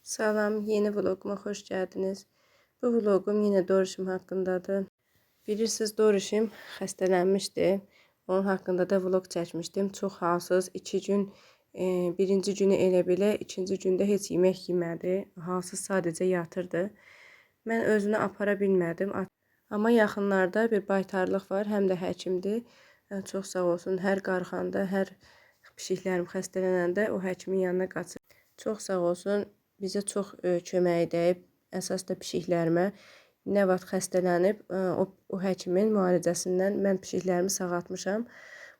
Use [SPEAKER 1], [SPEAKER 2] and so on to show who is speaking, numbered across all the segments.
[SPEAKER 1] Salam, yeni vloguma xoş gəldiniz. Bu vlogum yenə Dorişim haqqındadır. Bilirsiniz, Dorişim xəstələnmişdi. Onun haqqında da vlog çəkmişdim. Çox halsız, 2 gün, birinci günü elə belə, ikinci gündə heç yemək yemədi. Halsız sadəcə yatırdı. Mən özünü apara bilmədim. Amma yaxınlarda bir baytarlıq var, həm də həkimdir. Çox sağ olsun, hər qarxanda, hər pişiklərim xəstələnəndə o həkimin yanına qaçır. Çox sağ olsun, bizə çox köməyi dəyib, əsas da pişiklərimə. Nə vaxt xəstələnib, o həkimin müalicəsindən mən pişiklərimi sağaltmışam.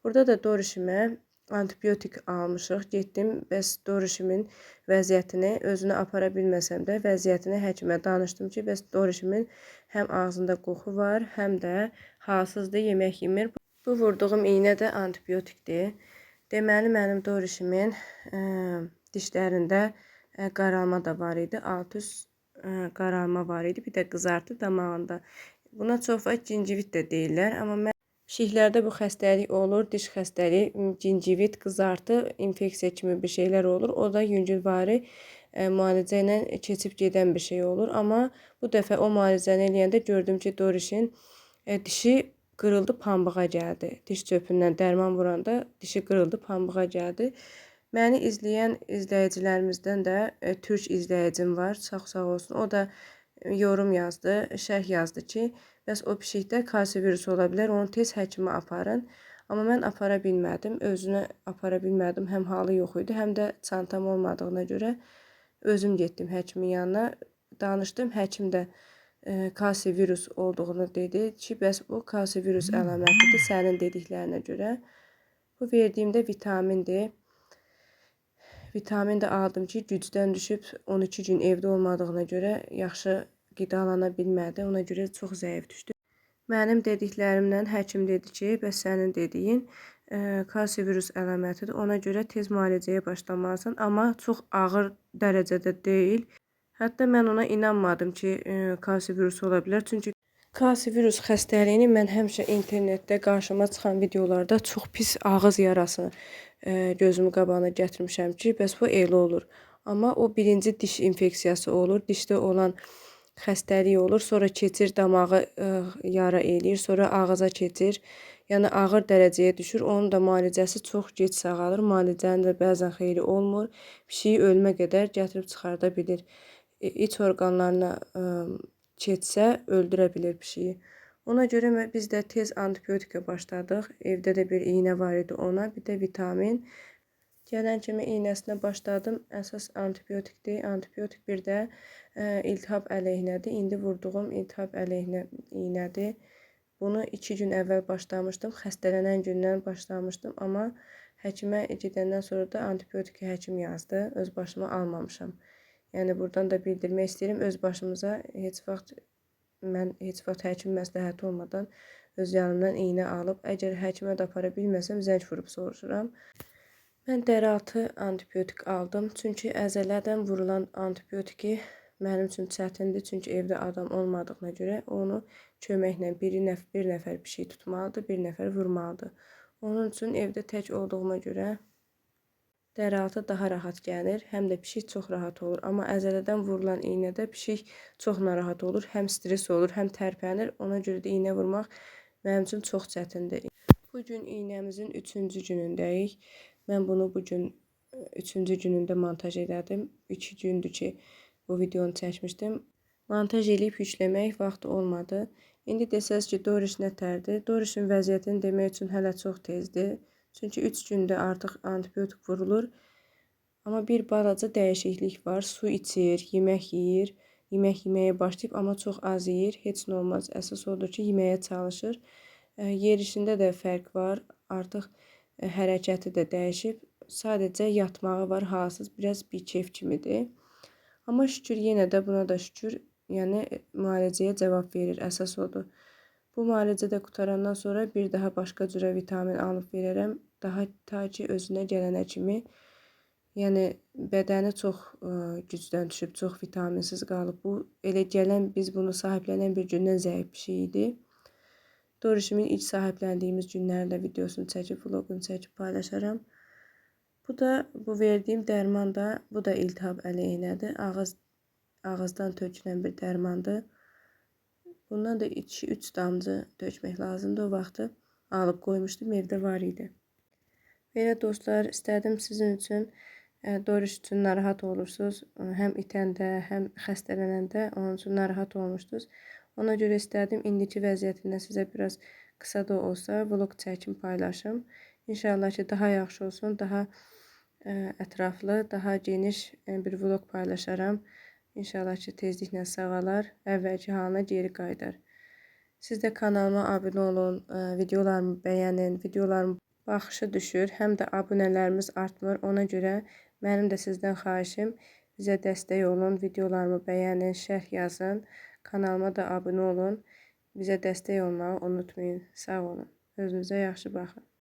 [SPEAKER 1] Burada da Dorişimə antibiotik almışıq. Getdim, bəs Dorişimin vəziyyətini özünə apara bilməsəm də vəziyyətini həkimə danışdım ki, bəs Dorişimin həm ağzında qoxu var, həm də halsızdır, yemək yemir. Bu vurduğum iynə də antibiotikdir. Deməli, mənim Dorişimin dişlərində qaralma da var idi. Alt üst qaralma var idi. Bir də qızartı damağında. Buna çox vaxt gingivit də deyirlər. Amma mən pişiklərdə bu xəstəlik olur. Diş xəstəliyi, gingivit, qızartı, infeksiya kimi bir şeylər olur. O da yüngülvari müalicə ilə keçib gedən bir şey olur. Amma bu dəfə o müalicəni eləyəndə gördüm ki, Dorişin dişi qırıldı, pambığa gəldi. Diş çöpündən dərman vuranda dişi qırıldı, pambığa gəldi. Məni izləyən izləyicilərimizdən də türk izləyicim var, çox sağ olsun. O da yorum yazdı, şərh yazdı ki, bəs o pişikdə kalsivirus ola bilər, onu tez həkimə aparın. Amma mən apara bilmədim, özünə apara bilmədim. Həm halı yox idi, həm də çantam olmadığına görə özüm getdim həkimin yanına. Danışdım, həkim də kalsivirus olduğunu dedi ki, bəs bu kalsivirus əlamətidir sənin dediklərinə görə. Bu verdiyimdə vitamindir. Vitamin də aldım ki, gücdən düşüb 12 gün evdə olmadığına görə yaxşı qidalana bilmədi. Ona görə çox zəif düşdü. Mənim dediklərimdən həkim dedi ki, bəs sənin dediyin kalsivirus əlamətidir. Ona görə tez müalicəyə başlamalısan, amma çox ağır dərəcədə deyil. Hətta mən ona inanmadım ki, kalsivirus ola bilər. Çünki kalsivirus xəstəliyini mən həmişə internetdə qarşıma çıxan videolarda çox pis ağız yarasını gözümün qabağına gətirmişəm ki, bəs bu elə olur. Amma o birinci diş infeksiyası olur, dişdə olan xəstəlik olur, sonra keçir damağı yara eləyir, sonra ağıza keçir. Yəni ağır dərəcəyə düşür. Onun da müalicəsi çox gec sağalır. Müalicənin də bəzən xeyri olmur. Pişiyi ölmə qədər gətirib çıxarda bilir. İç orqanlarına keçsə öldürə bilir pişiyi. Ona görə biz də tez antibiotikə başladıq. Evdə də bir iynə var idi ona, bir də vitamin. Gələn kimi iynəsinə başladım. Əsas antibiotikdir. Antibiotik bir də iltihab əleyhinədir. İndi vurduğum iltihab əleyhinə iynədir. Bunu 2 gün əvvəl başlamışdım. Xəstələnən gündən başlamışdım. Amma həkimə gedəndən sonra da antibiotiki həkim yazdı. Öz başıma almamışam. Yəni buradan da bildirmək istəyirəm. Öz başımıza heç vaxt mən heç vaxt həkim məsləhəti olmadan öz yanımdan iynə alıb, əgər həkimə də apara bilməsəm zəng vurub soruşuram. Mən dərialtı antibiotik aldım. Çünki əzələdən vurulan antibiotiki mənim üçün çətindir. Çünki evdə adam olmadığına görə onu köməklə bir nəfər pişik tutmalıdır, bir nəfər vurmalıdır. Onun üçün evdə tək olduğuma görə dərialtı daha rahat gəlir, həm də pişik çox rahat olur. Amma əzələdən vurulan iynədə pişik çox narahat olur, həm stres olur, həm tərpənir. Ona görə də iynə vurmaq mənim üçün çox çətindir. Bu gün iynəmizin 3-cü günündəyik. Mən bunu bu gün 3-cü günündə montaj elədim. 2 gündür ki, bu videonu çəkmişdim. Montaj eləyib yükləmək vaxtı olmadı. İndi desəz ki, Doriş nətərdir? Dorişin vəziyyətini demək üçün hələ çox tezdir. Çünki 3 gündə artıq antibiotik vurulur. Amma bir balaca dəyişiklik var. Su içir, yemək yeyir. Yemək yeməyə başlayıb, amma çox az yeyir. Heç nə olmaz. Əsas odur ki, yeməyə çalışır. Yerişində də fərq var. Artıq hərəkəti də dəyişib. Sadəcə yatmağı var. Halsız, biraz bir keyf kimidir. Amma şükür, yenə də buna da şükür. Yəni müalicəyə cavab verir. Əsas odur. Bu müalicə də qutarandan sonra bir daha başqa cürə vitamin alıb verərəm. Daha ta ki özünə gələnə kimi. Yəni bədəni çox gücdən düşüb, çox vitaminsiz qalıb. Bu elə gələn biz bunu sahiblənən bir gündən zəif bir şey idi. Dorişimin ilk sahibləndiyimiz günlərdə videosunu çəkib, vloqunu çəkib paylaşaram. Bu da bu verdiyim dərman da, bu da iltihab əleyhinədir. Ağızdan tökülən bir dərmandır. Bundan da 2-3 damcı tökmək lazımdır. O vaxtı alıb qoymuşdum, evdə var idi. Belə dostlar, istədim sizin üçün Doriş üçün narahat olursunuz. Həm itəndə, həm xəstələnəndə onun üçün narahat olmuşdunuz. Ona görə istədim indiki vəziyyətindən sizə biraz qısa da olsa vlog çəkim, paylaşım. İnşallah ki, daha yaxşı olsun, daha ətraflı, daha geniş bir vlog paylaşaram. İnşallah ki, tezliklə sağalar, əvvəlki halına geri qayıdar. Siz də kanalıma abunə olun, videolarımı bəyənin, videolarım baxışı düşür, həm də abunələrimiz artmır. Ona görə mənim də sizdən xahişim, bizə dəstək olun, videolarımı bəyənin, şərh yazın, kanalıma da abunə olun. Bizə dəstək olmağı unutmayın. Sağ olun. Özünüzə yaxşı baxın.